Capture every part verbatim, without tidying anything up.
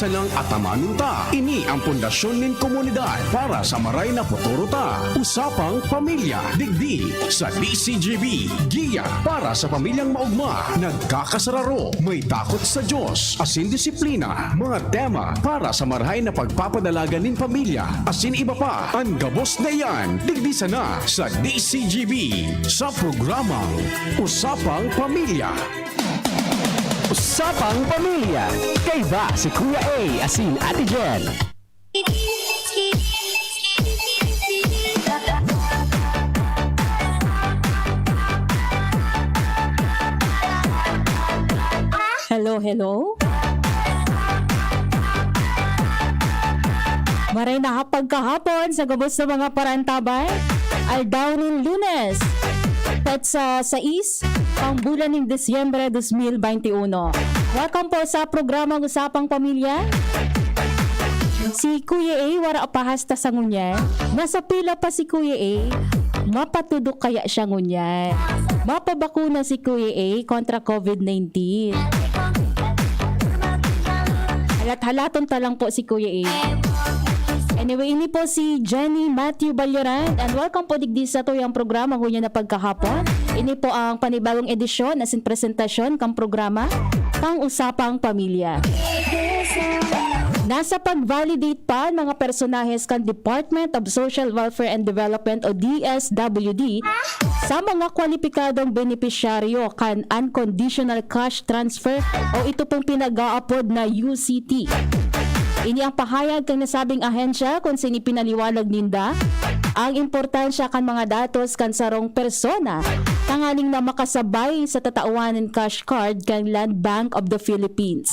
Sa lang atamanon ta, ini ang pundasyon nin komunidad para sa maray na futuro ta. Usapang Pamilya, digdi sa D C G B, giya para sa pamilyang maugma, nagkakasararo, may takot sa Diyos, asin disiplina, mga tema para sa marahay na pagpapadalagan nin pamilya, asin iba pa. An gabos na iyan, digdi sana sa D C G B, sa programang Usapang Pamilya. Usapang Pamilya. Kaiba si Kuya A asin Ate Jen. Hello, hello. Maray na pagkahapon sa gabos na mga parantabay. Aldaw nin Lunes, petsa sais, pang bulan nin Disyembre dos mil bente uno. Welcome po sa programang Usapang Pamilya. Si Kuya A, wara pa hasta sa ngunyan. Nasa pila pa si Kuya A. Mapatudok kaya siya ngunyan? Mapabakuna si Kuya A kontra covid nineteen? Halat-halaton ta lang po si Kuya A. Anyway, ini po si Jenny Matthew Balyarand, and welcome po digdi sa tuyang programa ngunyan na pagkahapon. Ini po ang panibagong edisyon asin presentasyon kan programa, Pang Usapang Pamilya. Nasa pag-validate pa ang mga personahes kan Department of Social Welfare and Development o D S W D sa mga kwalipikadong benepisyaryo kan Unconditional Cash Transfer o ito pong pinag-aapod na U C T. Ini ang pahayag kan nasabing ahensya kun sa ipinaliwanag ninda ang importansya kan mga datos kan sarong persona tanganing na makasabay sa tatawan nin cash card kan Land Bank of the Philippines.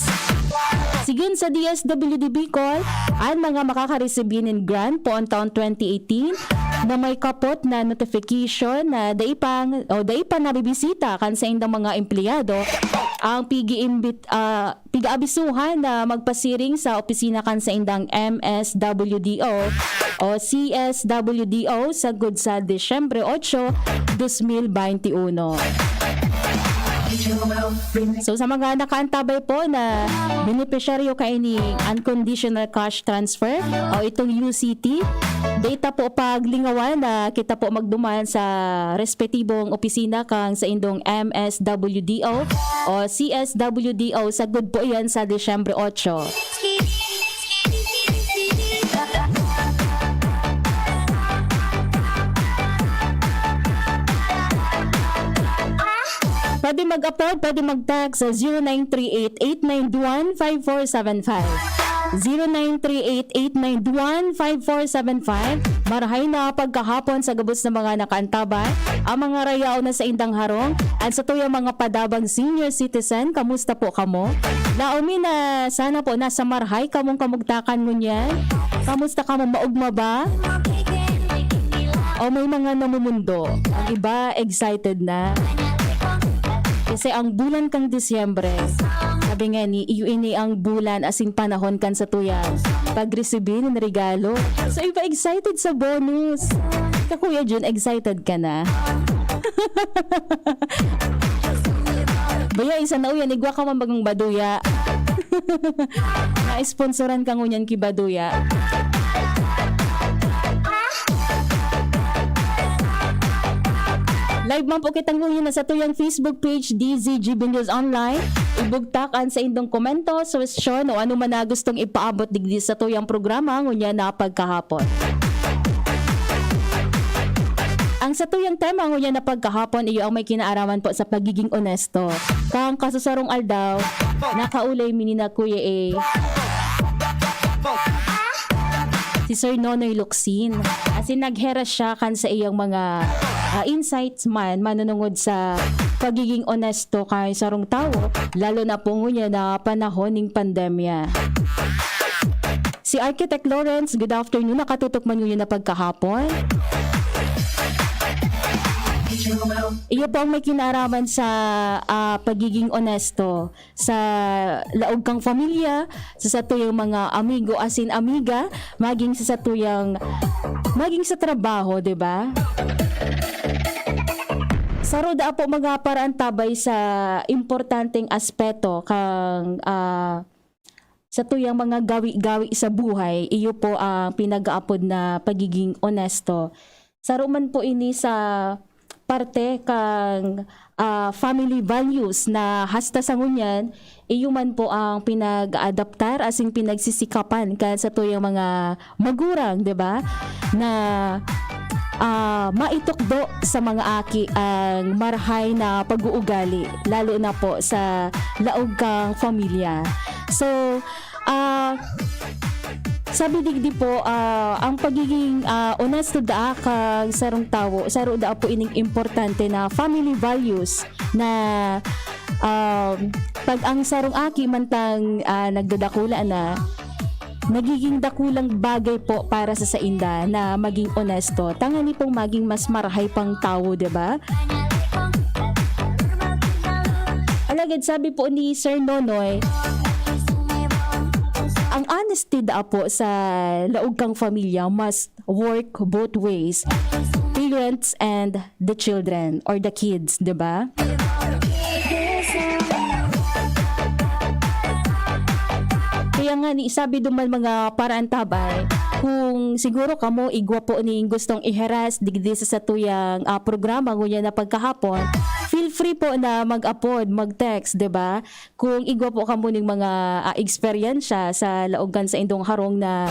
Sigon sa D S W D Bicol, an mga makakaresibi nin grant poon taon twenty eighteen na may kapot na notification na dai pang, o dai pa nabibisita kan saindang mga empleyado ang pig-iimbit-, ah, pig-aabisuhan na magpasiring sa opisina kan saindang M S W D O o C S W D O sagkod sa Disyembre otso, dos mil bente uno. So, sa mga nakaantabay po na benepisyaryo kaining unconditional cash transfer o itong U C T, dai ta po paglingawan na kita po magduman sa respetibong opisina kan saindong M S W D O o C S W D O sagkod po iyan sa Disyembre otso. Pwede mag-apod, pwede mag-text sa zero nine three eight eight nine one five four seven five. Zero nine three eight eight nine one five four seven five. Marahay na pagkahapon sa gabos na mga nakaantabay, ang mga rayaw na saindang harong, at sa tuyang mga padabang senior citizen, kamusta po kamo? Laom mi na sana po nasa marahay kamong kamugtakan ngunyan. Kamusta kamo? Maugma ba? O may mga namumundo? Ang iba, excited na. Kasi ang bulan kang Disyembre, sabi nga ni, iyo ini ang bulan asin panahon kan sa tuyang pagresibi nin regalo. So, iba excited sa bonus. Ka Kuya Jun, excited ka na? Baya, isa na uyan, igwa ka man bagang baduya. Na-sponsoran ka ngunyan ki baduya. Live man po kita ngunyan na sa tuyang Facebook page, D Z G B News Online. Ibugtak an saindong komento, suwestyon, o ano man na gustong ipaabot digdi sa tuyang programa ngunyan na pagkahapon. Ang satuyang tema ngunyan na pagkahapon iyo ang may kinaaraman po sa pagiging onesto. Kang kasusarong aldaw, nakaulay mi ni na Kuya A, si Sir Nonoy Locsin. Asin nagheras siya kan sa iyang mga, ah, insights man manunungod sa pagiging onesto kan sarong tawo, lalo na po ngunyan na panahon ning pandemya. Si Architect Lawrence, good afternoon. Nakatutok man ngunyan na pagkahapon. Iyo po ang may kinaaraman sa, ah, pagiging onesto sa laog kang pamilya, sa satuyang mga amigo asin amiga, maging sa satuyang, maging sa trabaho, di ba? Saro daa po mga paraantabay sa importanteng aspeto kang, ah, satuyang mga gawi-gawi sa buhay, iyo po ang pinag-aapod na pagiging onesto. Saro man po ini sa parte kan, ah, family values na hasta sa ngunyan, iyo man po ang pinag-aadaptar asin pinagsisikapan kan satuyang mga magurang, di ba? Na, ah, maitukdo sa mga aki ang marahay na pag-uugali, lalo na po sa laog kang pamilya. So, ah, sabi digdi po, ah, ang pagiging, ah, onesto daa kang sarong tawo, saro daa po ining importante na family values na, um, pag ang sarong aki mantang, ah, nagdadakula na, nagiging dakulang bagay po para sa sainda na maging onesto, tangani pong maging mas marahay pang tawo, di ba? Alagad sabi po ni Sir Nonoy, ang honesty daa po sa laog kang pamilya must work both ways, parents and the children or the kids, di ba? Kaya nga ni, sabi duman mga paraantabay, kung siguro kamo igwa po ning gustong iheras digdi sa satuyang, ah, programa ngunyan na pagkahapon, feel free po na mag-apod, mag-text, di ba? Kung igwa po kamo ning mga, ah, eksperyensya sa laog kan saindong harong na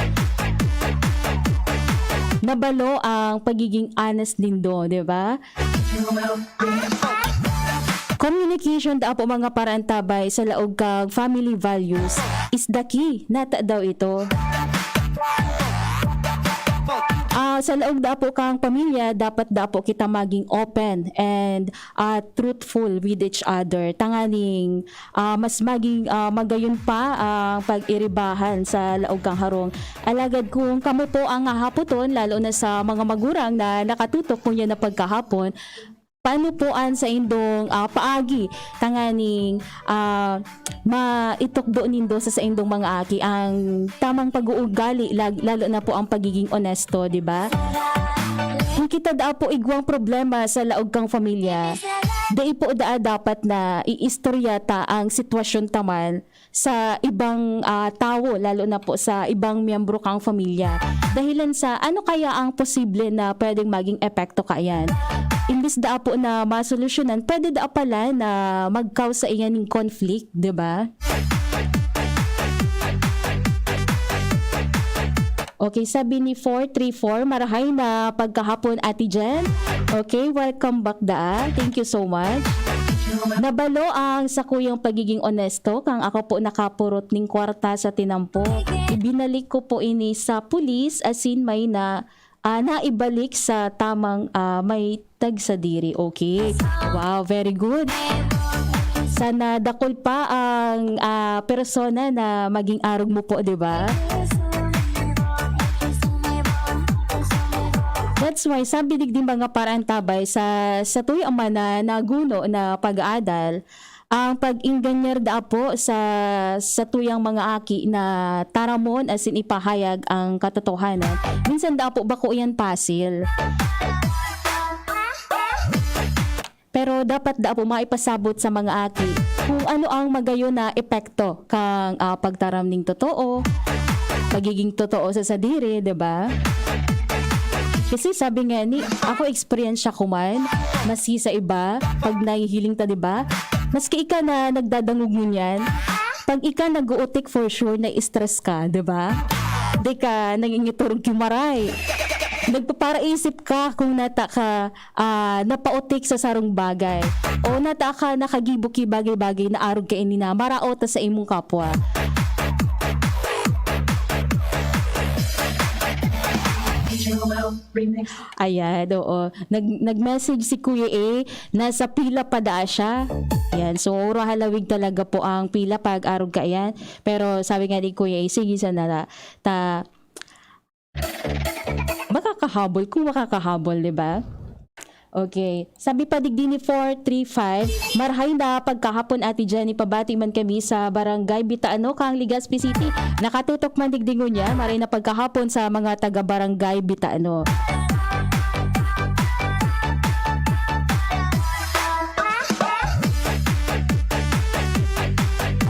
nabalo ang pagiging honest nindo, di ba? Communication daa po, mga paraantabay, sa laog kang family values is the key. Nata daw ito. Ah, sa laog daa po kang pamilya, dapat daa po kita maging open and, ah, truthful with each other. Tanganing, ah, mas maging, ah, magayon pa ang pag-iribahan sa laog kang harong. Alagad kung kamo po ang hahapoton, lalo na sa mga magurang na nakatutok ngunyan na pagkahapon, paano po an saindong, ah, paagi tanganing, ah, maitukdo nindo sa saindong mga aki ang tamang pag-uugali, lag-, lalo na po ang pagiging onesto, di ba? Kung kita daa po igwang problema sa laog kang pamilya, dai po daa dapat na iistorya ta ang sitwasyon ta man sa ibang, ah, tawo, lalo na po sa ibang miyembro kang pamilya. Dahilan sa ano kaya ang posible na pwedeng maging epekto kaiyan? Imbis daa po na masolusyonan, pwede daa pala na mag-cause sa iyan ning conflict, di ba? Okay, sabi ni four three four, "Marahay na pagkahapon, Ate Jen." Okay, welcome back daa. Thank you so much. Nabalo ang sakuyang pagiging onesto, kang ako po nakapurot ning kwarta sa tinampo. Ibinalik ko po ini sa pulis, asin may na, ah, naibalik sa tamang, ah, may tagsadiri. Okay. Wow, very good. Sana dakul pa ang, ah, persona na maging arog mo po, di ba? That's why, sabi digdi mga paraantabay, sa, sa tuyo man na naguno na pag-aadal, ang pag-enganyer daa po sa, sa tuyang mga aki na taramon asin ipahayag ang katotohanan, minsan daa po bako iyan pasil. Pero dapat daa po maipasabot sa mga aki kung ano ang magayon na epekto kang, ah, pagtaram ning totoo, pagiging totoo sa sadiri, di ba? Kasi sabi nga ni, ako, eksperyensya ko man, maski sa iba, pag nahihiling ta, di ba? Maski ika na nagdadangog ngunyan, pag ika nag-uutik, for sure, na-stress ka, di ba? Di ka nangingiturog kimaray. Nagpaparaisip ka kung nata ka, ah, napautik sa sarong bagay. O nata ka nakagibo ki bagay-bagay na arog kaini na maraot ta sa imong kapwa. Ayan, oo. Nag-, nag-message si Kuya A, nasa pila pa daa siya. Ayan, so, uro halawig talaga po ang pila pag arog kaiyan. Pero sabi nga ni Kuya A, sige sana ta, ta, makakahabol, kung makakahabol, di ba? Okay. Sabi pa digdi ni four three five, "Marahay na pagkahapon, Ate Jenny. Pabati man kami sa Barangay Bitaano, kang Legazpi City. Nakatutok man digdi ngunyan. Maray na pagkahapon sa mga taga Barangay Bitaano."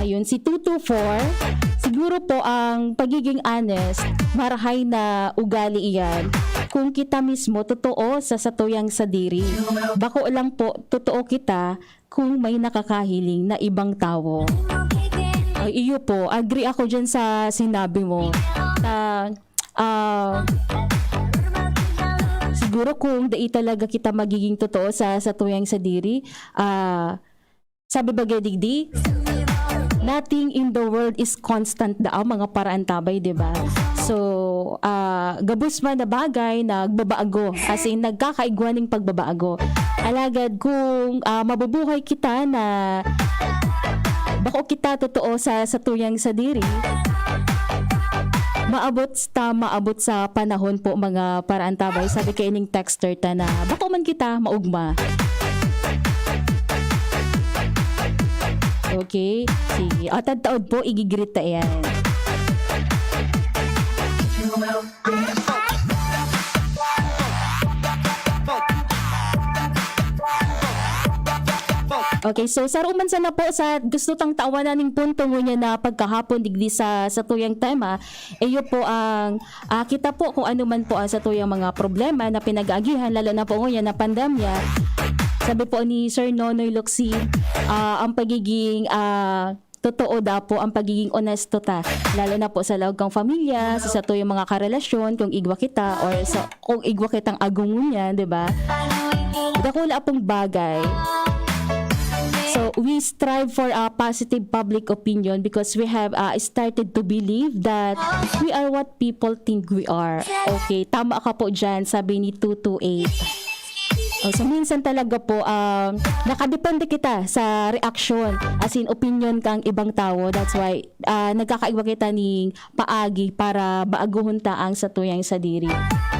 Ayun, Si two two four, siguro po ang pagiging honest, marahay na ugali iyan kung kita mismo totoo sa satuyang sadiri. Bako lang po, totoo kita kung may nakakahiling na ibang tawo. Ay, iyo po, agree ako dyan sa sinabi mo. Sa, ah, siguro kung dai talaga kita magiging totoo sa satuyang sadiri, ah, sabi ba digdi, nothing in the world is constant daa, mga paraantabay, di ba? So, ah, gabos man na bagay, nagbabago. As in, nagkakaigwa ning pagbabago. Alagad kung, ah, mabubuhay kita na bako kita totoo sa satuyang sadiri, maabot ta, maabot sa panahon po, mga paraantabay. Sabi kay ining texter ta na, bako man kita maugma. Okay? Sige. O, tadtaod po, igigreet ta yan. Okay, so saro man sana po sa gusto tang tawanan ning punto ngunyan na pagkahapon digdi sa satuyang tema, iyo po ang, ah, kita po kung ano man po ang satuyang mga problema na pinag-aagihan, lalo na po ngunyan na pandemya. Sabi po ni Sir Nonoy Locsin, ah, ang pagiging, ah, totoo daw po ang pagiging onesto ta, lalo na po sa laog kang pamilya, sa satuyang mga karelasyon, kung igwa kita, or sa, kung igwa kitang agong ngunyan, di ba? Dakula pong bagay. So, we strive for a positive public opinion because we have, uh, started to believe that we are what people think we are. Okay, tama ka po dyan, sabi ni two two eight. Oh, so minsan talaga po, um, nakadepende kita sa reaksyon, as in, opinyon kang ibang tawo. That's why, ah, nagkakaigwa kita ning paagi para baaguhon ta ang satuyang sadiri.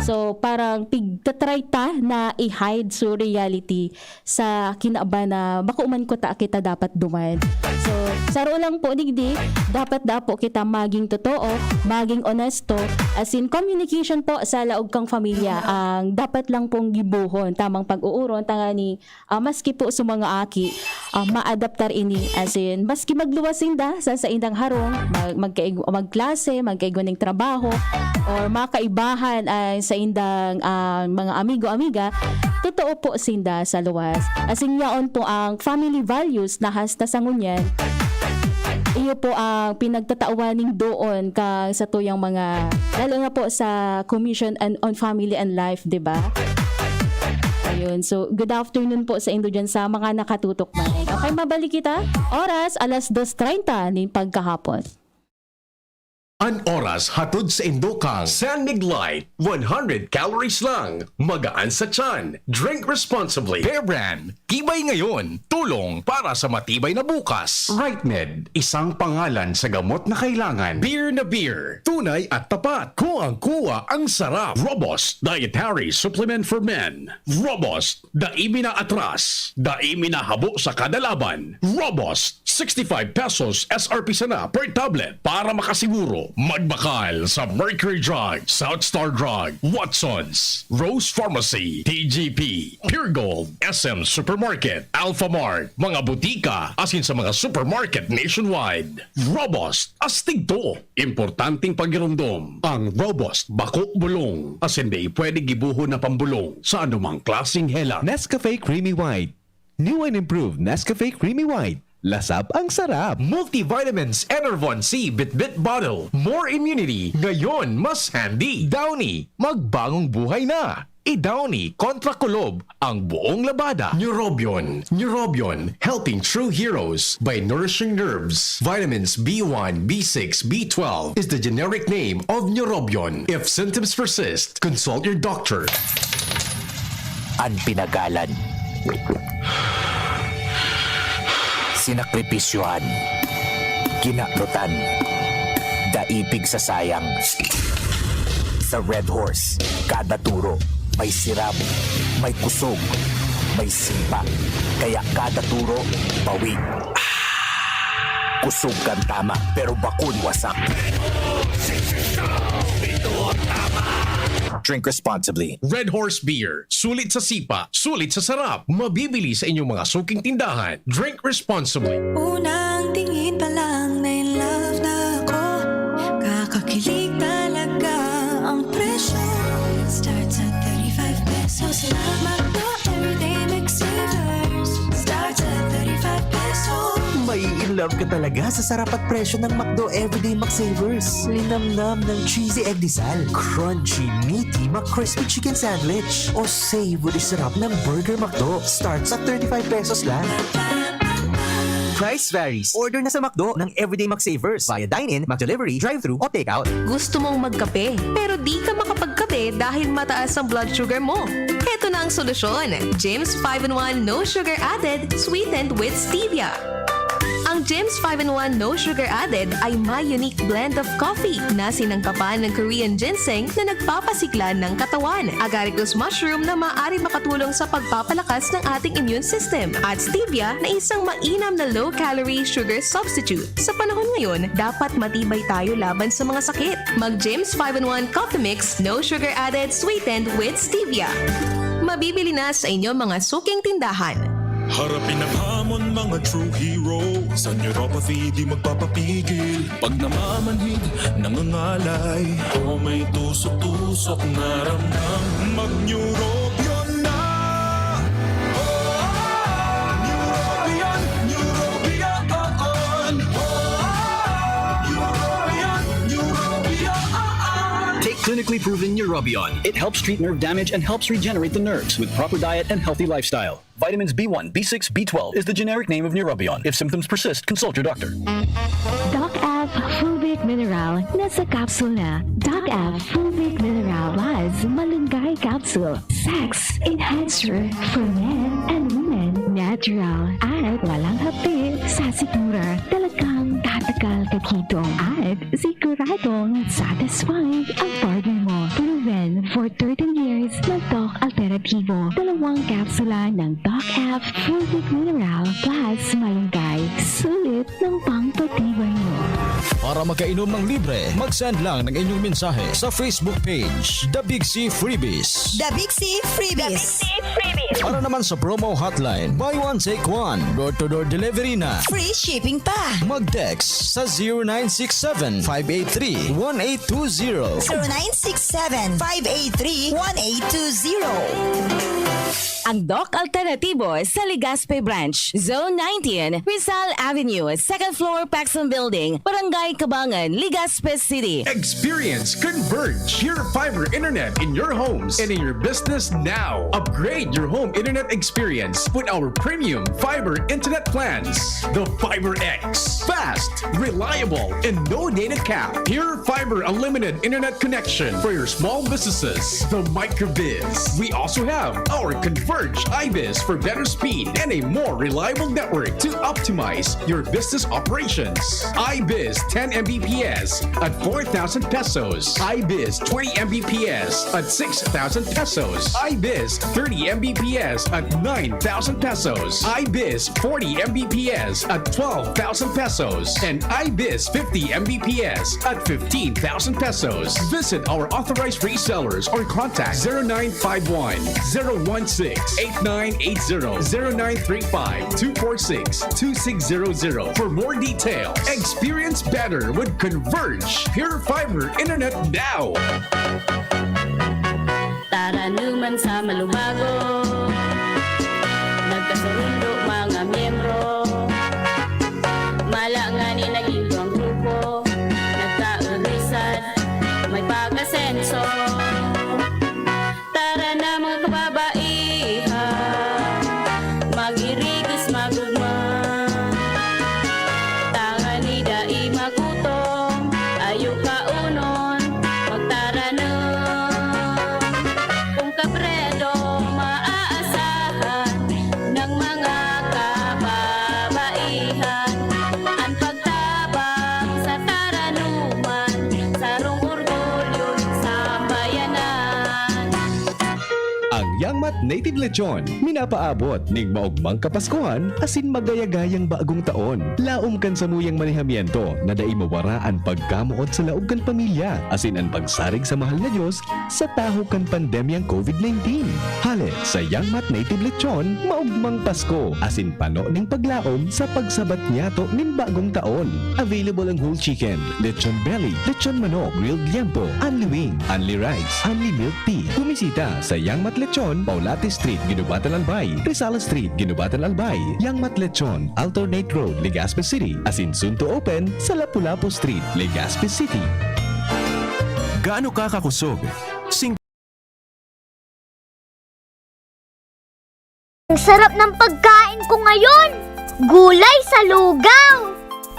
So, parang pigtatry ta na i-hide so reality sa kinaban na bako man ko ta kita dapat duman. So, saro lang po, digdi, dapat dapo kita maging totoo, maging onesto, as in, communication po sa laog kang pamilya ang dapat lang pong gibohon, tamang pag-uuron, tangani, ah, maski po sa mga aki, ah, maadaptar ini, as in, maski magluwas sinda sa saindang harong, mag-, magkaig-, magklase, magkaigwa ning trabaho, or makaibahan ang saindang, ah, mga amigo-amiga, totoo po sinda sa luwas. As in, yaon po ang family values na hasta sa ngunyan, iyo po ang pinagtatawan ning doon kang satuyang mga, lalo na po sa Commission and on Family and Life, di ba? Ayun. So, good afternoon po sa indo dyan sa mga nakatutok man. Okay, mabalik kita. Oras, alas dos treinta nin pagkahapon. An oras hatod sa indo kang San Mig Light, one hundred calories lang, magaan sa tiyan, drink responsibly. Bear Brand, tibay ngayon, tulong para sa matibay na bukas. Right Med, isang pangalan sa gamot na kailangan. Beer na beer, tunay at tapat. Kuwang-kuwa ang sarap. Robust Dietary Supplement for Men. Robust, dai minaatras, dai minahabo sa kada laban. Robust, sixty-five pesos S R P sana per tablet. Para makasiguro, magbakal sa Mercury Drug, South Star Drug, Watsons, Rose Pharmacy, T G P, Pure Gold, S M Supermarket, Alphamart, mga butika, asin sa mga supermarket nationwide. Robust, astig to. Importanteng pagiromdom. Ang Robust, bako bulong. Asin dai pwede gibohon na pambulong sa anumang klaseng hela. Nescafe Creamy White. New and improved Nescafe Creamy White. Lasap ang sarap. Multivitamins Enervon C Bitbit Bottle. More immunity. Ngayon, mas handy. Downy. Magbagong buhay na. I-Downy kontra kulob ang buong labada. Neurobion. Neurobion. Helping true heroes by nourishing nerves. Vitamins B one, B six, B twelve is the generic name of Neurobion. If symptoms persist, consult your doctor. An pinagalan. Sinakripisyohan. Kinadotan. Dai pigsasayang. Sa Red Horse, kada turo may sirab, may kusog, may simpa. Kaya kada turo, bawi. Kusog kan tama, pero bakon wasak. Drink responsibly. Red Horse Beer. Sulit sa sipa, sulit sa sarap. Mabibili sa inyong mga suking tindahan. Drink responsibly. Unang tingin pa lang Hilig talaga ang presyo. Starts at thirty-five pesos lang. McDo Everyday McSavers. Starts at thirty-five pesos. Mai-in love ka talaga sa sarap at presyo ng McDo Everyday McSavers. Linamnam ng cheesy egg disal, crunchy, meaty, McCrispy chicken sandwich, o savory sarap ng Burger McDo. Starts at thirty-five pesos lang. Price varies. Order na sa McDo ng Everyday McSavers via dine-in, McDelivery, drive-thru o take-out. Gusto mong magkape, pero di ka makapagkape dahil mataas ang blood sugar mo? Heto na ang solusyon, Jim's five-in-one No Sugar Added, sweetened with stevia. Ang Jim's five-in-one No Sugar Added ay may unique blend of coffee na sinangkapan ng Korean ginseng na nagpapasigla ng katawan, agaricus mushroom na maaari makatulong sa pagpapalakas ng ating immune system, at stevia na isang mainam na low-calorie sugar substitute. Sa panahon ngayon, dapat matibay tayo laban sa mga sakit. Mag Jim's five-in-one Coffee Mix, no sugar added, sweetened with stevia. Mabibili na sa inyong mga suking tindahan. Harapin ang hamon, mga true hero. Sa neuropathy, di magpapapigil. Pag namamanhid, nangangalay, o may tusok-tusok na ramdam, mag-Neurobion na! Oh, Neurobion, Neurobion, oh, oh. Oh, Neurobion, Neurobion, oh, oh. Take clinically proven Neurobion. It helps treat nerve damage and helps regenerate the nerves with proper diet and healthy lifestyle. Vitamins B one, B six, B twelve is the generic name of Neurobion. If symptoms persist, consult your doctor. Doc F Fulvic Mineral, nasa capsule na. Doc F Fulvic Mineral Plus Malunggay Capsule. Sex Enhancer for men and women. Natural at walang hapdi sa sikmura. Talagang tatagal ka dito. At siguradong satisfied ang partner mo. Proven for thirteen years ng Doc Alternativo. Dalawang kapsula ng Doc F Fulvic Mineral Plus Malunggay. Sulit ng pangpatibay mo. Para makainom ng libre, mag-send lang ng inyong mensahe sa Facebook page, The Big C Freebies. The Big C Freebies. Para naman sa promo hotline, buy one, take one. Door-to-door delivery na. Free shipping pa. Mag-text sa zero nine six seven, five eight three, one eight two zero. zero nine six seven, five eight three, one eight two zero. Ang Doc Alternativo sa Legazpi Branch, Zone nineteen, Rizal Avenue, second floor, Paxson Building, Barangay Cabangan, Legazpi City. Experience Converge Pure Fiber Internet in your homes and in your business now. Upgrade your home internet experience with our premium fiber internet plans. The Fiber X. Fast, reliable, and no data cap. Pure Fiber Unlimited Internet Connection for your small businesses. The Microbiz. We also have our Converge iBiz for better speed and a more reliable network to optimize your business operations. iBiz ten M B P S at four thousand pesos. iBiz twenty M B P S at six thousand pesos. iBiz thirty M B P S at nine thousand pesos. iBiz forty M B P S at twelve thousand pesos. And iBiz fifty M B P S at fifteen thousand pesos. Visit our authorized resellers or contact zero nine five one, zero one six, eight nine eight zero, zero nine three five, two four six, two six zero zero for more details. Experience better with Converge Pure Fiber Internet now. Tara naman sa Malubago. Nagkasurundo mga miyembro. Mala ngani naging duwang grupo. Nagkaurisan, may pag-asenso. Tara na mga kababaihan, mag-irigis, mag-ugma. Tangani dai magutom, ayo kaunon, magtaranom. Kung kabredo, maa Native Lechon, minapaabot ning maogmang Kapaskuhan asin magayagayang bagong taon. Laom kan samuyang manihamiento na dai mawara an pagkamoot sa laog kan pamilya asin an pagsarig sa mahal na Dios sa tahaw kan pandemyang covid nineteen. Hale sa Yangmat Native Lechon, maogmang Pasko asin pano ning paglaom sa pagsabat niyato nin bagong taon. Available ang whole chicken, lechon belly, lechon manok, grilled liempo, unli wing, unli rice, unli milk tea. Bumisita sa Yangmat Lechon, Paulate Street, Guinobatan, Albay, Rizal Street, Guinobatan, Albay, Yangmat Lechon, Alternate Road, Legazpi City, asin soon to open sa Lapu-Lapu Street, Legazpi City. Gaano ka kakusog? Sing- Ang sarap ng pagkain ko ngayon! Gulay sa lugaw!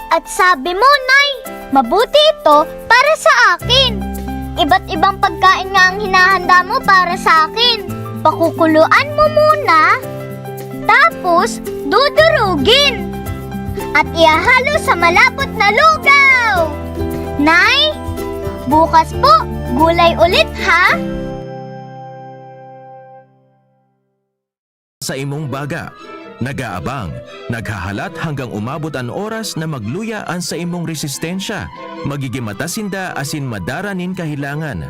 At sabi mo, Nay, mabuti ito para sa akin. Iba't ibang pagkain nga ang hinahanda mo para sa akin. Pakukuluan mo muna, tapos dudurugin. At ihahalo sa malapot na lugaw. Nay, bukas po, gulay ulit ha? Sa imong baga. Nag-aabang, naghahalat hanggang umabot an oras na magluya an sa imong resistensya, magigimata sinda asin madara nin kahelangan.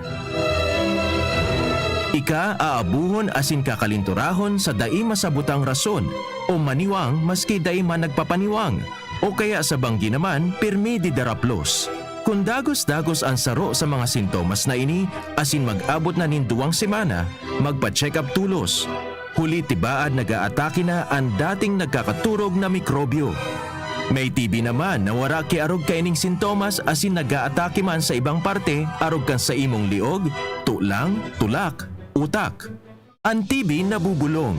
Ika aabuhon asin kakalinturahon sa dai masabotang rason o maniwang maski dai man nagpapaniwang, o kaya sa banggi naman, pirmi didaraplos. Kun dagos-dagos an saro sa mga sintomas na ini asin mag-abot na nin duwang semana, magpa-check-up tolos. Huli tibaad nag-aatake na an dating nagkakaturog na mikrobyo. May T B naman na wara ki arog kaining sintomas asin nag-aatake man sa ibang parte arog kan sa imong liog, tulang, tulak, utak. An T B nabubulong.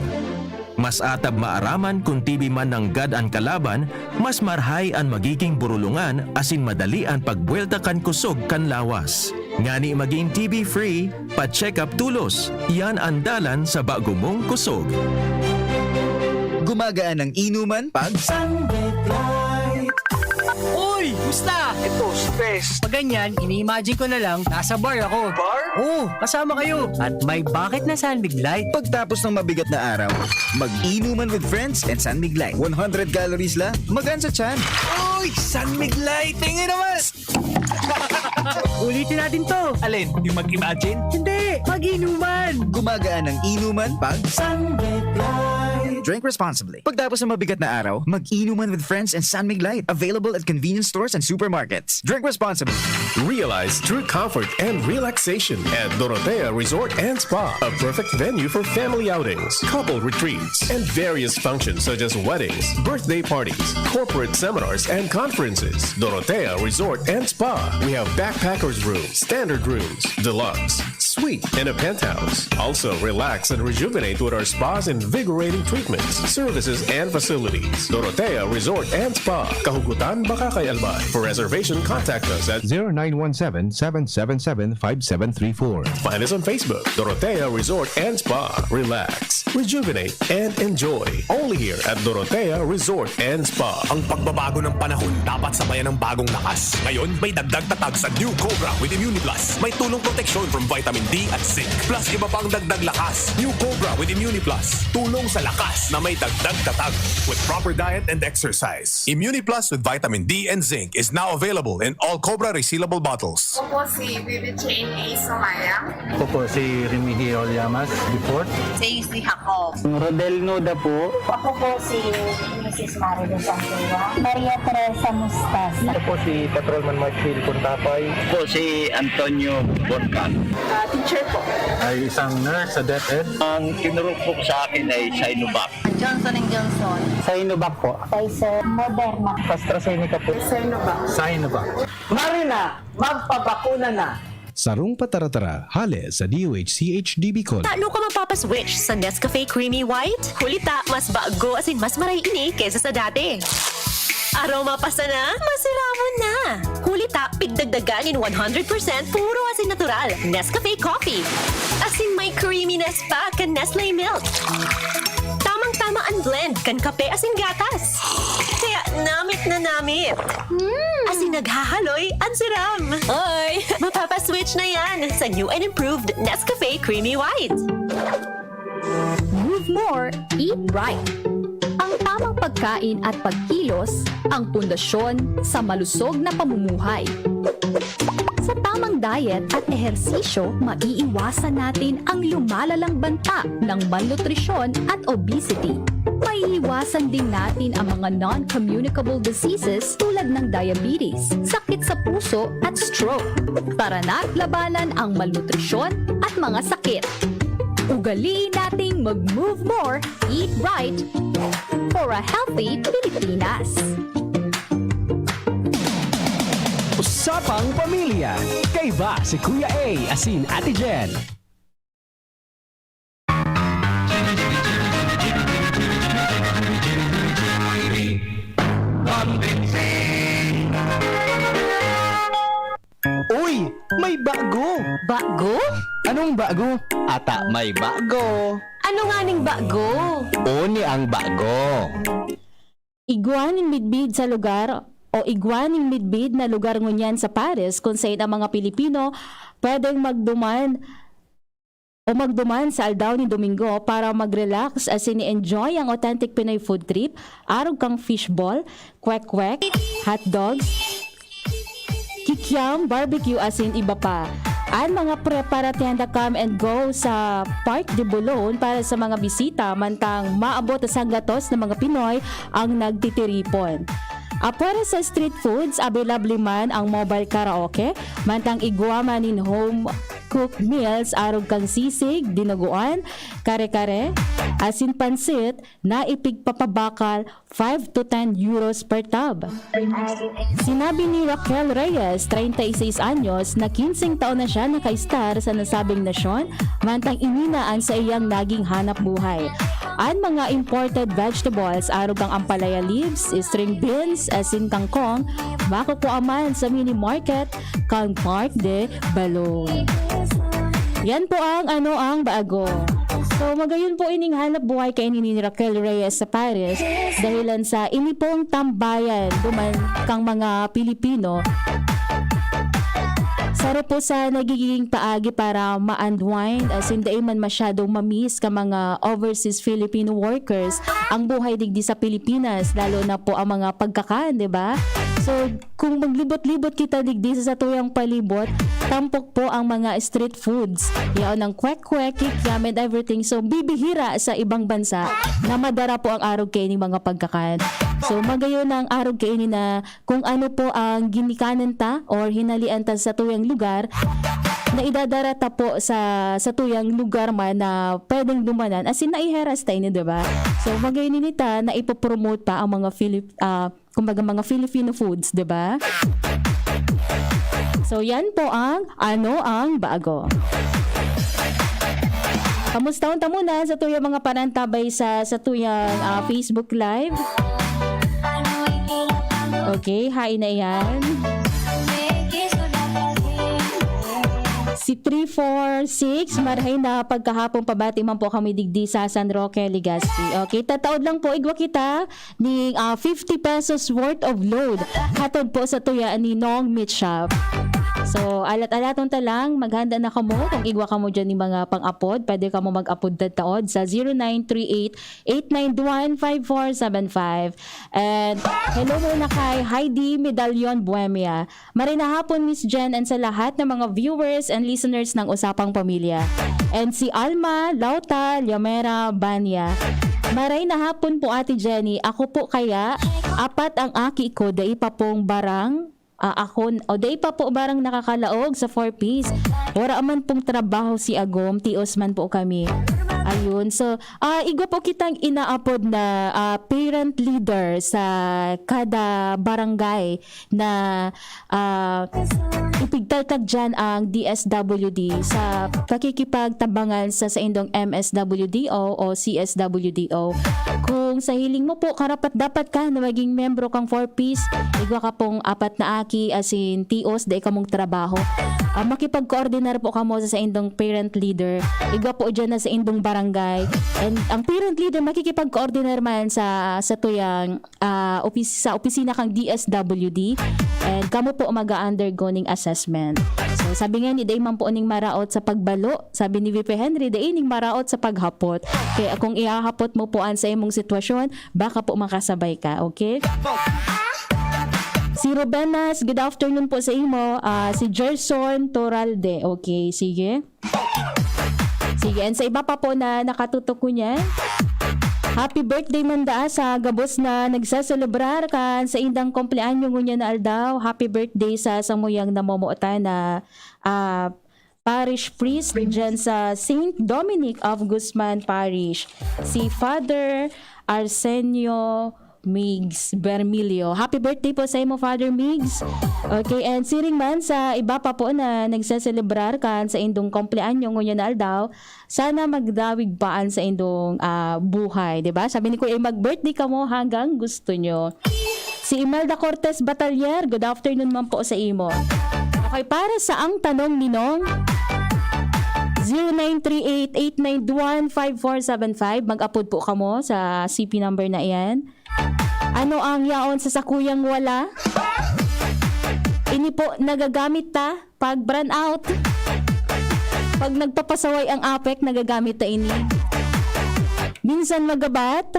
Mas atab maaraman kun T B man nanggad an kalaban, mas marhay an magiging burulungan asin madali an pagbuwelta kan kusog kan lawas. Ngani magin T B free, pa-check-up tolos. Iyan an dalan sa bago mong kusog. Gumagaan ang inuman pag Uy! Musta? Ito, stress. Pag ganyan, ini-imagine ko na lang, nasa bar ako. Bar? Oo, kasama kayo. At may bakit na San Mig Light. Pagtapos ng mabigat na araw, mag-inuman with friends and San Mig Light. One hundred calories lang, magaan sa tiyan. Uy! San Mig Light! Tingin naman! Ulitin natin to. Alin? Yung mag-imagine? Hindi! Mag-inuman! Gumagaan ang inuman pag San Mig Light. Drink responsibly. Pagtapos ng mabigat na araw, mag-inuman with friends and San Mig Light. Available at convenience stores and supermarkets. Drink responsibly. Realize true comfort and relaxation at Dorotea Resort and Spa, a perfect venue for family outings, couple retreats, and various functions such as weddings, birthday parties, corporate seminars, and conferences. Dorotea Resort and Spa. We have backpackers room, standard rooms, deluxe, suite, and a penthouse. Also, relax and rejuvenate with our spas, invigorating treatments, services, and facilities. Dorotea Resort and Spa, Kahugutan, Bacacay, Albay. For reservation, contact us at zero nine one seven, seven seven seven, five seven three four. Find us on Facebook, Dorotea Resort and Spa. Relax, rejuvenate, and enjoy. Only here at Dorotea Resort and Spa. Ang pagbabago ng panahon dapat sabayan ng bagong lakas. Ngayon, may dagdag tatag sa New Cobra with Immuniplus. May tulong proteksyon from vitamin D at zinc. Plus iba pang dagdag lakas. New Cobra with Immuniplus. Tulong sa lakas na may dagdag tatag. With proper diet and exercise. Immuniplus with vitamin D and zinc is now available in all Cobra resealable bottles. Ako po si Bibi Jane A. Sumayang. Ako po si Rimihi Olyamas, before. Stacy Jacob. Rodel Noda po. Ako po si Missus Marilu Santua. Maria Teresa Mustas. Ako po si Patrolman Mark Phil Contapay. Ako po si Antonio Borcan. Ah, teacher po. Ay isang nurse sa DepEd. Ang tinurok po sa akin ay Sinovac. Johnson and Johnson. Sinovac po. Pfizer, Moderna. AstraZeneca po. Sinovac. Sinovac. Marina, magpabakuna na! Sarong pataratara, hale sa D O H C H D Bicol. Tano ka mapapaswitch sa Nescafe Creamy White? Huli ta, mas bago asin mas maray ini kaysa sa dati. Aroma pa sana, masiramon na! Huli ta, pigdagdagan nin one hundred percent puro asin natural, Nescafe Coffee. Asin may creaminess pa kan Nestle Milk. Tamang-tama an blend kan kape asin gatas. Kaya namit na namit. Mm. Asin naghahaloy an siram. Oy! Mapapaswitch na yan sa new and improved Nescafe Creamy White. Move more, eat right. Ang tamang pagkain at pagkilos ang pundasyon sa malusog na pamumuhay. Sa tamang diet at ehersisyo, maiiwasan natin ang lumalalang banta ng malnutrisyon at obesity. Maiiwasan din natin ang mga non-communicable diseases tulad ng diabetes, sakit sa puso at stroke. Tara na't labanan ang malnutrisyon at mga sakit. Ugaliin nating mag-move more, eat right for a healthy Pilipinas. Usapang Pamilya. Kaiba si Kuya A asin Ate Jen. Uy! May bago! Bago? Anong bago? Ata may bago! Ano nga ning bago? Oni ang bago! Igwa ning midbid sa lugar o igwa ning midbid na lugar ngunyan sa Paris kung sain ang mga Pilipino pwedeng magduman o magduman sa aldaw ni Domingo para mag-relax asin i-enjoy ang authentic Pinoy food trip, arog kang fishball, kwek-kwek, hotdogs, kikiam, barbecue asin iba pa. An mga preparatienda come and go sa Park de Boulogne para sa mga bisita mantang maabot sa sanggatos na mga Pinoy ang nagtitiripon. Apwera sa street foods, available man ang mobile karaoke, mantang igwa man nin home cooked meals arog kan sisig, dinuguan, kare-kare, asin pansit na ipigpapabakal five to ten euros per tub. Sinabi ni Raquel Reyes, treinta y seis anyos, na kinseng taon na siya nakaistar sa nasabing nasyon, mantang ini na an saiyang naging hanap buhay. An mga imported vegetables, arog kang ampalaya leaves, string beans, asin kangkong, makukua man sa mini market kan Park de Ballon. Yan po ang ano ang bago. So magayon po ining hanap buhay kaini ni Raquel Reyes sa Paris dahilan sa ini pong tambayan duman kang mga Pilipino. Saro po sa nagiging paagi para ma-unwind, asin dai man masyadong ma-miss ka mga overseas Filipino workers ang buhay digdi sa Pilipinas, lalo na po ang mga pagkakan, di ba? So, kung maglibot-libot kita digdi sa satuyang palibot, tampok po ang mga street foods. Yaon ang kwek-kwek, kikiam and everything. So, bibihira sa ibang bansa na madara po ang arog kaini mga pagkakan. So, magayon ang arog kaini na kung ano po ang ginikanan ta or hinalian ta sa tuyang lugar na idadara ta po sa sa tuyang lugar man na pwedeng dumanan, asin naiheras ta ini, di ba? So, magayon ini ta na ipopromote pa ang mga Filip ah, kumbaga mga Filipino foods, di ba? So, yan po ang ano ang bago. Kamusta unta muna sa tuyang mga panantabay sa sa tuyang ah, Facebook Live? Okay, hain na yan. Si three four six, marhay na pagkahapon, pabati man po kami digdi sa San Roque, Legazpi. Okay, tataod lang po, igwa kita ning ah, fifty pesos worth of load. Hatod po sa tuya ni Nong Meat Shop. So, alat-alaton ta lang, maghanda na kamo. Kung igwa kamo dyan ni mga pang-apod, pwede kamo mag-apod tataod sa zero nine three eight, eight nine one, five four seven five. And hello muna kay Heidi Medallion Buemia. Maray na hapon, Miss Jen, and sa lahat ng mga viewers and listeners ng Usapang Pamilya. And si Alma Lauta Llamera Banya. Maray na hapon po, Ate Jenny. Ako po kaya, apat ang aki ko, dai pa pong barang, ah, ako, o dai pa po barang nakakalaog sa four Ps. Wala man pong trabaho si Agom, tios man po kami. Ayun. So, ah, igwa po kitang inaapod na ah, parent leader sa kada barangay na ah, ipigtaltag dyan ang D S W D sa pakikipagtabangan sa saindong M S W D O o C S W D O. Kung sa hiling mo po, karapat dapat ka na maging membro kang four Ps, igwa ka pong apat na aki, asin tios, dai kamong trabaho. Ah, makipagkoordinar po kamo sa saindong parent leader. Igwa po dyan na saindong barangay. And ang parent leader, makikipagkoordinar man sa, sa tuyang ah, opis- sa opisina kang D S W D. And kamo po mag-undergo ning assessment. So, sabi nga ni, "Dai man po ning maraot sa pagbalo." Sabi ni V P Henry, "Dai ning maraot sa paghapot." Kaya kung ihahapot mo po an sa imong sitwasyon, baka po makasabay ka, okay? Si Rubenas, good afternoon po sa imo. Ah, si Gerson Toralde. Okay, sige. Sige, and sa iba pa po na nakatutok ko niyan, happy birthday man daa sa gabos na nagseselebrar kan saindang kumpleanyo ngunyan na aldaw. Happy birthday sa samuyang namomotan na, ah, parish priest dyan sa Saint Dominic of Guzman Parish, si Father Arsenio Migs Bermilio. Happy birthday po sa imo, Father Migs. Okay, and siring man sa iba pa po na nagseselebrar kan saindong kumpleanyo ngunyan na aldaw, sana magdawig pa an saindong, ah, buhay, di ba? Sabi ni Kuya, "Mag-birthday kamo hanggang gusto nyo." Si Imelda Cortez Batalier, good afternoon man po sa imo. Okay, para sa ang tanong ni Nong, zero nine three eight eight nine one five four seven five, mag-apod po kamo sa C P number na iyan. Ano ang yaon sa sakuyang wala? Ini po nagagamit ta pag brownout. Pag nagpapasaway ang apek, nagagamit ta ini. Minsan magabat,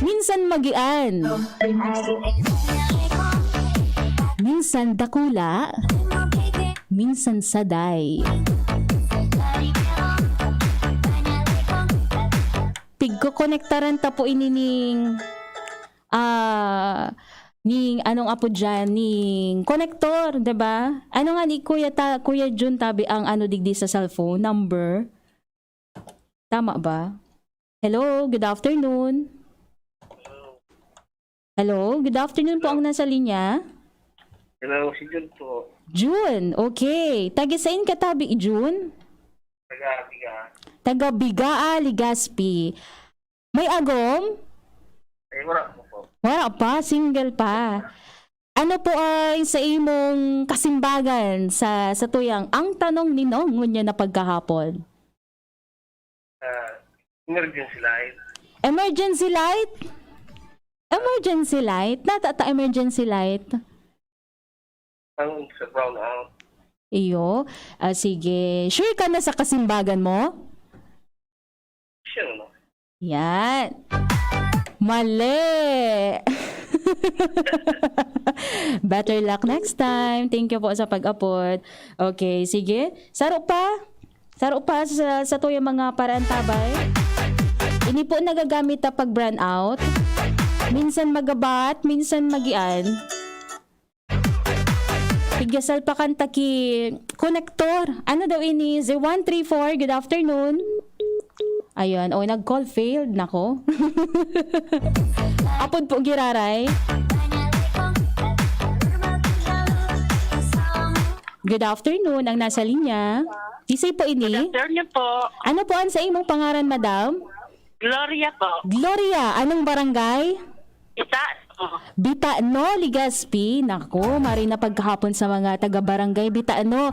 minsan magian. Minsan dakula, minsan saday. Pigkokonektaran ta po ini ning, ah, ning anong apo diyan, ning konektor, 'di ba? Ano nga ni Kuya ta-, Kuya Jun tabi ang ano digdi sa cellphone number? Tama ba? Hello, good afternoon. Hello, good afternoon po ang nasa linya. Hello, si Jun po. Jun, okay. Taga sain ka tabi, Jun? Taga Biga. Taga Bigaa, Legazpi. May agom? Ay, wala po po. Wala pa, single pa. Ano po ang sa imong kasimbagan sa, sa tuyang ang tanong ni Nong ngunyan na pagkahapon? Ah, emergency light. Emergency light? Emergency light? Nata ta emergency light? Ang sa brownout. Iyo. Ah, sige. Sure ka na sa kasimbagan mo? Sure na. Yan. Mali. Better luck next time. Thank you po sa pag-apod. Okay, sige. Saro pa. Saro pa sa, sa tuyang mga paraantabay. Ini po nagagamit ta pag brownout. Minsan magabat, minsan magian. Pigasalpakan ta ki konektor. Ano daw ini? Zero one three four, good afternoon. Ayun. O, nag-call failed. Nako. Apod po giraray. Good afternoon, ang nasa linya. Kisay po ini? Good afternoon po. Ano po ang sa imong pangaran, madam? Gloria po. Gloria, anong barangay? Ita. Bitano, Legazpi. Nako, mari na pagkahapon sa mga taga-barangay Bitano.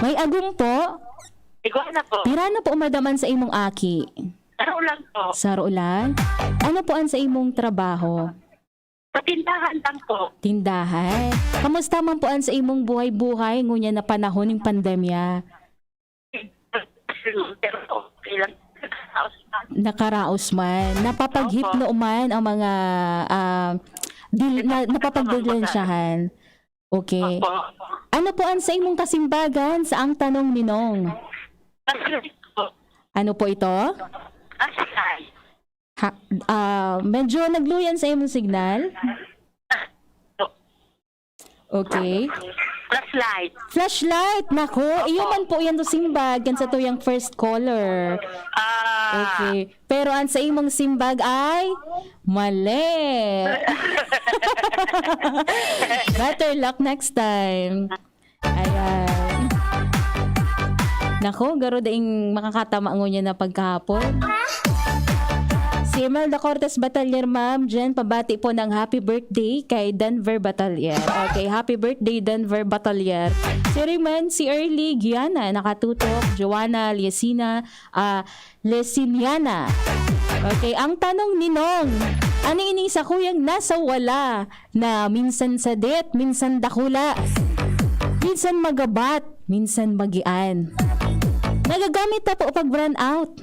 May agom po? Iguana po. Pira na po, madam, an sa imong aki? Saro lang po. Saro lang? Ano po an sa imong trabaho? Sa tindahan lang po. Tindahan. Kamusta man po an sa imong buhay-buhay ngunyan na panahon ning pandemya? Pero okay lang. Nakaraos man. Nakaraos man. Opo. Napapaghipno man ang mga, ah, dil-, na, napapagdilensyahan. Okay. Opo. Ano po ang sa imong kasimbagan sa ang tanong ni Nong? Catholic po. Ano po ito? Catholic. Ha, ah, medyo nagluyan sa imong signal? Okay. Flashlight. Flashlight, nako. Iyo man po yan to simbag, yan sa tuyang first caller. Ah. Okay. Pero ang sa imong simbag ay mali. Better luck next time. Ayan. Nako, garo daing makakatama ngunyan na pagkahapon. Si Imelda Cortez Batalier, ma'am, dyan, pabati po ng happy birthday kay Denver Batalier. Okay, happy birthday, Denver Batalier. Si Riman, si Early Giana, nakatutok, Joanna Liesina, ah, Lesiniana. Okay, ang tanong ni Nong, Ano ini sakuyang nasa wala na minsan sadit, minsan dakula, minsan magabat, minsan magian. Nagagamit ta po pag brownout.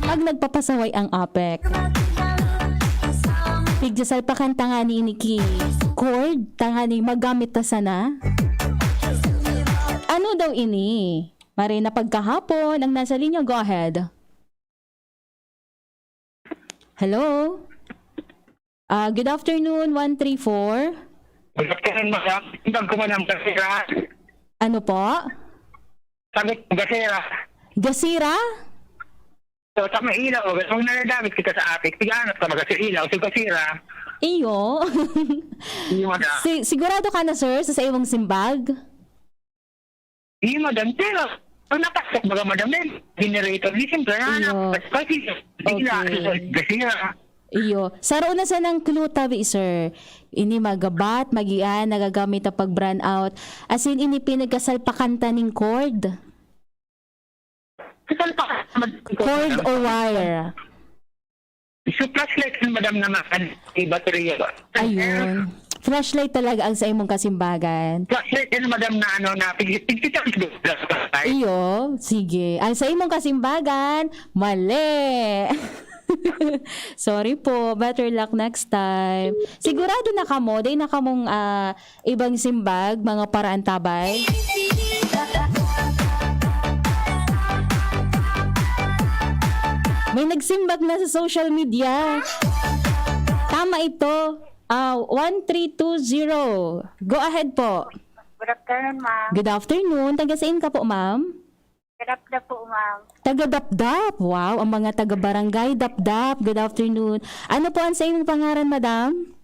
Pag nagpapasaway ang apek. Pigsasalpakan ta ngani ini ki chord, ta ngani magamit ta sana. Ano daw ini? Marena pagkahapon, ang nasa linya, go ahead. Hello? Ah, good afternoon, one three four. Good afternoon, madam. Simbag ko, madam, gasira. Ano po? Sagot ko, gasira. Gasira? So, sa may ilaw, kung nagagamit kita sa apek, tigaanap ka, magasira ilaw, so gasira. Iyo. Iyo, madam. Si-, sigurado ka na, sir, sa, sa imong simbag? Iyo, madam. Pero, ang napasok, baga, madam, eh, generator, di siyempre, ano, Iyo. Kasi, bigla, Okay. Gasira. Iyo. Saro na sanang clue tabi, sir. Ini magabat, magian, nagagamit na pag brownout. As in, ini pinagkasalpakan ta ning cord. Kasalpakan, madam. Cord o wire? So, flashlight, madam, na ma-, ano, may baterya ba? Ayun. Flashlight talaga ang sa imong kasimbagan. Flashlight, ano, madam, na ano, na pig-, pigpitan ko. Iyo, sige. Ang sa imong kasimbagan, mali. Sorry po. Better luck next time. Sigurado na kamo, day na kamong, ah, ibang simbag, mga paraantabay? May nagsimbag na sa social media. Tama ito. Ah, one three two zero. Go ahead po. Good afternoon, ma'am. Good afternoon. Taga saan ka po, ma'am? Taga Dapdap po, ma'am. Taga Dapdap. Wow, ang mga taga Barangay Dapdap. Good afternoon. Ano po ang sa imong pangaran, madam?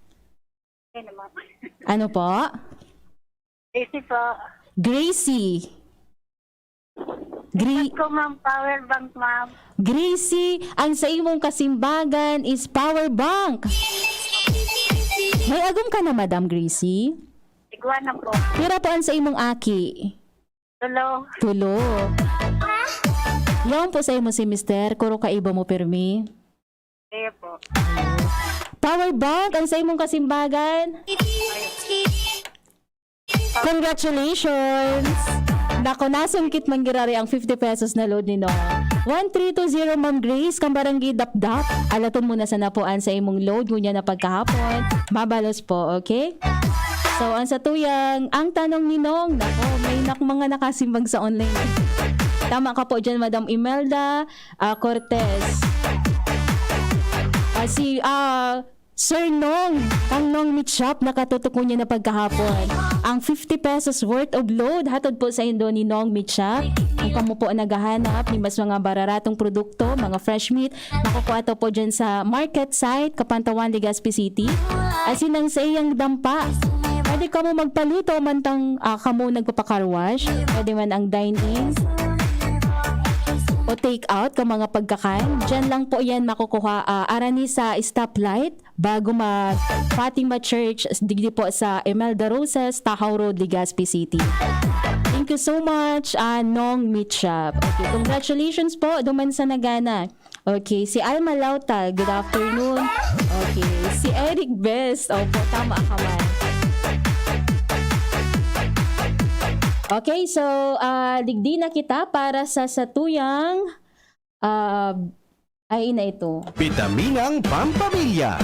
Ano, ma'am? Ano po? Gracie po. Gracie. Gre- Simbag ko, ma'am, power bank, ma'am. Gracie, ang sa imong kasimbagan is power bank. May agom ka na, Madam Gracie? Igwa na po. Pira po ang sa imong aki? Tulo. Tulo. Yaon po sa imo si mister, kuro kaiba mo pirmi. Kaya po. Power bank ang sa imong kasimbagan. Congratulations! Nako, nasungkit man girari ang fifty pesos na load ni Nong. One three two zero, Ma'am Grace, kan Barangay Dapdap. Alaton mo na sana po an sa imong load, ngunyan na pagkahapon. Mabalos po, okay? So, ang sa tuyang, ang tanong ni Nong, nako, may nak-, mga nakasimbag sa online. Tama ka po dyan, Madam Imelda, ah, Cortez. Ah, si, ah, Sir Nong, ang Nong Meat Shop, nakatutok ngunyan na pagkahapon. Ang fifty pesos worth of load, hatod po saindo ni Nong Meat Shop. Kung kamo po naghahanap ni mas mga bararatong produkto, mga fresh meat, makukuha to po dyan sa market site, Kapantawan, Legazpi City. Asin ang sa iyang dampa, pwede kamo magpaluto mantang, ah, kamo nagpapa-car wash. Pwede man ang dine-in o take out ka mga pagkakan. Diyan lang po yan makukuha, ah, arani sa stoplight bago mag Fatima Church, digdi po sa Imelda Roses, Tahaw Road, Legazpi City. Thank you so much, ah, Nong Meat Shop. Okay, congratulations po, duman sa nagana. Okay, si Alma Lauta, good afternoon. Okay, si Eric Best, opo, tama ka man. Okay, so, ah, digdi na kita para sa satuyang, ah, ay, ina ito. Bitaminang Pampamilya.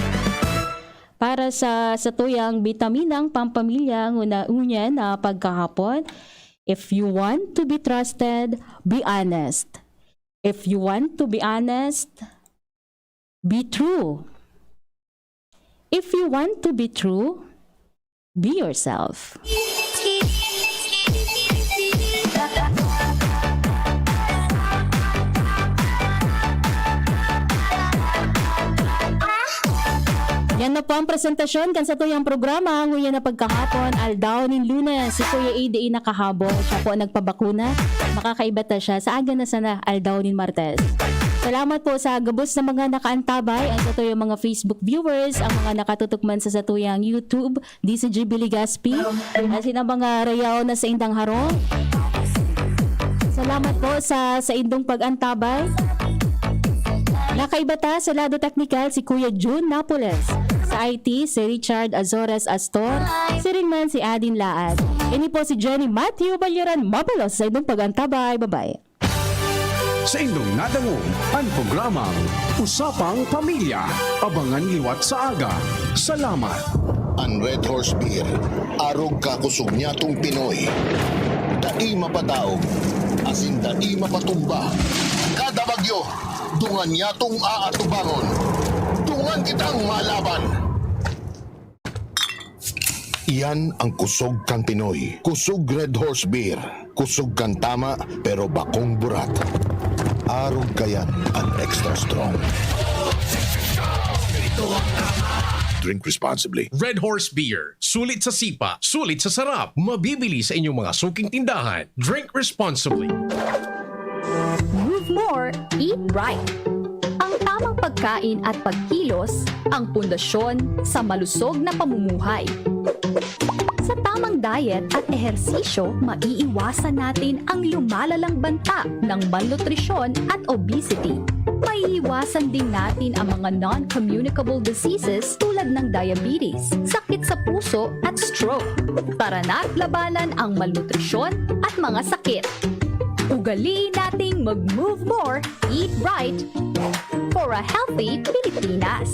Para sa satuyang Bitaminang Pampamilya, nguna-, ngunyan na pagkahapon, if you want to be trusted, be honest. If you want to be honest, be true. If you want to be true, be yourself. Yan na po ang presentasyon kan satuyang programa, ngunyan na pagkahapon, aldaw nin Lunes. Si Kuya A D ay nakahabol. Siya po ang nagpabakuna. Makakaiba ta siya. Sa aga na sana, aldaw nin Martes. Salamat po sa gabos na mga nakaantabay, ang satuyang mga Facebook viewers, ang mga nakatutok man sa satuyang YouTube, D C G B Legazpi, asin ang mga rayaw na saindang harong. Salamat po sa, sa indong pag-antabay. Nakaiba ta sa lado teknikal si Kuya Jun Napoles. Sa I T, si Richard Azores Astor, siring man si Adin Laad. Ini po si Jenny Matthew Balyaran, mabalos sa indong pag-antabay. Babay. Sa indong nadangog an programang Usapang Pamilya. Abangan liwat sa aga. Salamat. An Red Horse Beer, arog kakosog niyatong Pinoy. Dai mapadaog, asin dai mapatumba. Kada bagyo, dungan niyatong aatubangon. Dungan kitang malaban. Iyan ang kusog kan Pinoy. Kusog Red Horse Beer. Kusog kan tama, pero bakong burat. Arog kayan an extra strong. Drink responsibly. Red Horse Beer. Sulit sa sipa, sulit sa sarap. Mabibili sa inyong mga suking tindahan. Drink responsibly. Move more, eat right. Ang tamang pagkain at pagkilos ang pundasyon sa malusog na pamumuhay. Sa tamang diet at ehersisyo, maiiwasan natin ang lumalalang banta ng malnutrisyon at obesity. Maiiwasan din natin ang mga non-communicable diseases tulad ng diabetes, sakit sa puso at stroke. Tara na't labanan ang malnutrisyon at mga sakit. Ugaliin nating mag-move more, eat right for a healthy Pilipinas.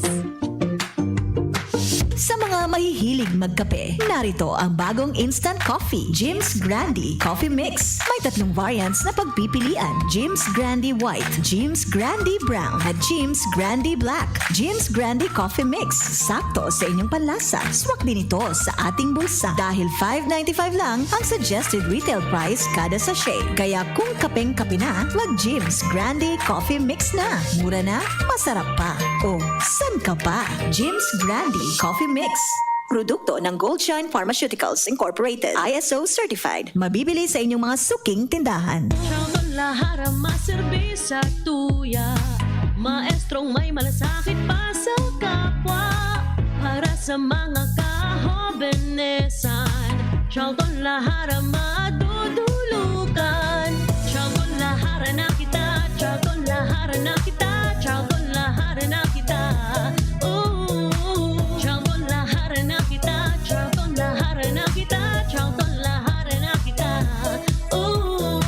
Sa mga mahihilig magkape, narito ang bagong instant coffee, Jim's Grande Coffee Mix. May tatlong variants na pagpipilian, Jim's Grande White, Jim's Grande Brown, at Jim's Grande Black. Jim's Grande Coffee Mix, sakto sa inyong panlasa. Swak din ito sa ating bulsa dahil five ninety-five lang ang suggested retail price kada sachet. Kaya kung kapeng-kape na, mag Jim's Grande Coffee Mix na. Mura na, masarap pa. O, san ka pa? Jim's Grande Coffee Mix. Produkto ng Goldshine Pharmaceuticals Incorporated, I S O certified. Mabibili sa inyong mga suking tindahan. Siya man lahara maserbi sa tuya. Maestrong may malasakit pa sa kapwa. Para sa mga kahobenesan. Siya man lahara madudulukan. Siya man lahara na kita. Siya man lahara na kita. Siya man lahara na kita. Ooh. Siya man lahara na kita. Siya man lahara na kita. Siya man lahara na kita. Ooh.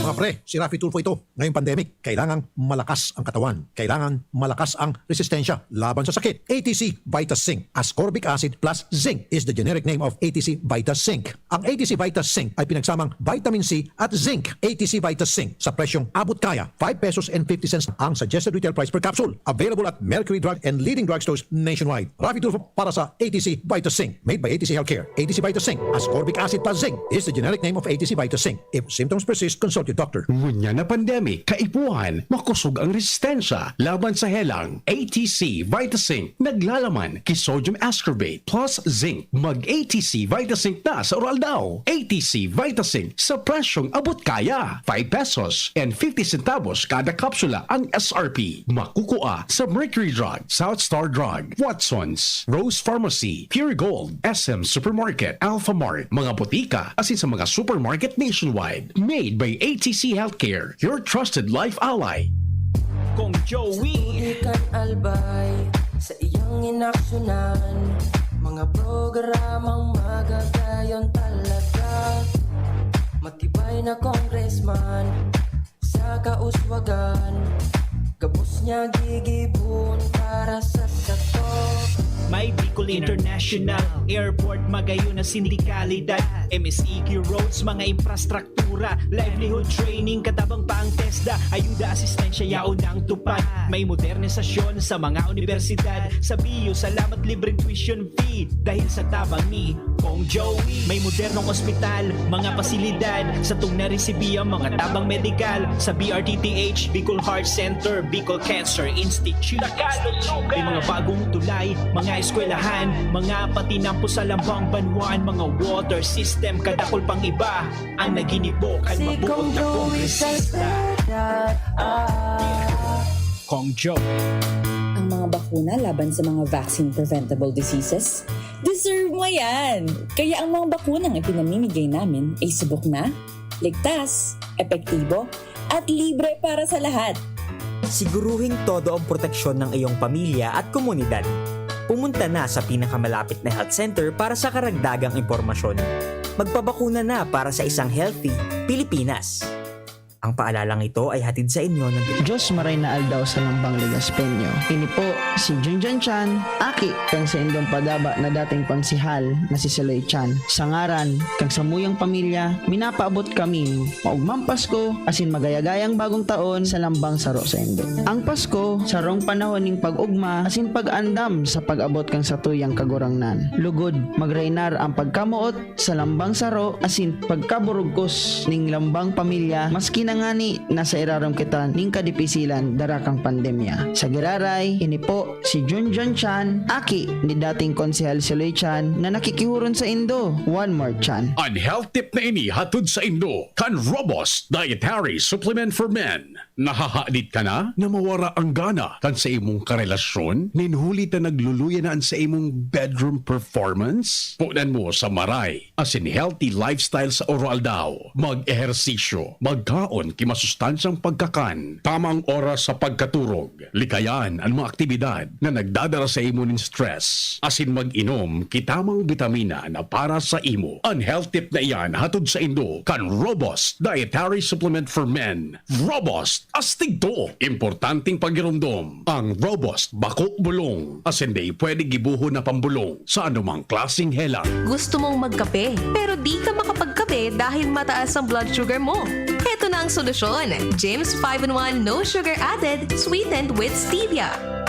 Mga pre, si Raffy Tulfo ito. Ngayong pandemic, kailangang malakas ang katawan. Kailangan malakas ang resistensya laban sa sakit. A T C Vita Zinc, ascorbic acid plus zinc is the generic name of A T C Vita Zinc. Ang A T C Vita Zinc ay pinagsamang vitamin C at zinc. A T C Vita Zinc sa presyong abot kaya, five pesos and fifty cents ang suggested retail price per capsule. Available at Mercury Drug and leading drugstores nationwide. Raffy Tulfo para sa A T C Vita Zinc. Made by A T C Healthcare. A T C Vita Zinc, ascorbic acid plus zinc is the generic name of A T C Vita Zinc. If symptoms persist, consult your doctor. Ngunyan na pandemic, kaipuhan, makosog ang resistensya laban sa helang. A T C Vita Zinc, naglalaman ki sodium ascorbate plus zinc. Mag A T C Vita Zinc na sa oral daw. A T C Vita Zinc sa presyong abot kaya. Five pesos and fifty centavos kada kapsula ang S R P. Makukua sa Mercury Drug, South Star Drug, Watson's, Rose Pharmacy, Pure Gold, S M Supermarket, Alpha Mart, mga botika, asin sa mga supermarket nationwide. Made by A T C Healthcare, your trusted life ally. Kong Joey. Tutuloy kan albay sa iyang inaksyonan. Mga programang magagayon talaga. Matibay na congressman sa kauswagan. Gabos niya gigibon para sa sato. May Bicol International Airport, magayon na sindikalidad, M S E Q roads, mga infrastruktura, livelihood training, katabang pa ang TESDA, ayuda, asistensya, yaon ang tupad. May modernisasyon sa mga unibersidad, sa B U, salamat, libreng tuition fee, dahil sa tabang ni Kong Joey. May modernong ospital, mga pasilidad, satong naresibi ang mga tabang medikal sa B R T T H, Bicol Heart Center, Bicol Cancer Institute. May mga bagong tulay, mga eskwelahan, mga patinampo sa lambang banwaan, mga water system, kadakol pang iba. Ang naginibo kan mabuot na kongresista. Kong Joey. Ang mga bakuna laban sa mga vaccine-preventable diseases, deserve mo yan! Kaya ang mga bakunang ipinamimigay namin ay subok na, ligtas, epektibo, at libre para sa lahat. Siguruhing todo ang proteksyon ng iyong pamilya at komunidad. Pumunta na sa pinakamalapit na health center para sa karagdagang impormasyon. Magpabakuna na para sa isang healthy Pilipinas. Ang paalalang ito ay hatid sa inyo ng Diyos maray na aldaw sa lambang Legaspeño. Ini po si Junjun Chan, aki kan saindong padaba na dating konsehal na si Siloy Chan. Sa ngaran kan samuyang pamilya, minapaabot kami maugmang Pasko asin magayagayang Bagong Taon sa lambang saro saindo. Ang Pasko, sarong panahon ning pag-ugma asin pag-andam sa pag-abot kan satuyang Kagurangnan. Lugod, magrainar ang pagkamoot sa lambang saro asin pagkaburugkos ning lambang pamilya, maski na ngani nasa irarom kita ning kadipisilan dara kan pandemya. Sa giraray, ini po si Junjun Chan, aki ni dating Konsehal Siloy Chan na nakikihuron saindo. One more Chan. An health tip na ini hatod saindo kan Robust Dietary Supplement for Men. Nahahadit ka na na mawara ang gana kan sa imong karelasyon nin huli ta nagluluya na an sa imong bedroom performance? Punan mo sa maray asin healthy lifestyle sa oro-aldaw. Mag-ehersisyo, magkaon ki masustansyang pagkakan, tamang oras sa pagkaturog, likayan an mga aktibidad na nagdadara sa imo nin stress, asin mag-inom ki tamang bitamina na para sa imo. An health tip na iyan hatod saindo kan Robust Dietary Supplement for Men. Robust, astig to! Importanteng pagiromdom. Ang Robust bako bulong, asin dai pwede gibohon na pambulong sa anumang klaseng helang. Gusto mong magkape, pero di ka makapagkape dahil mataas ang blood sugar mo? Heto na ang solusyon, James five in one No Sugar Added, sweetened with stevia.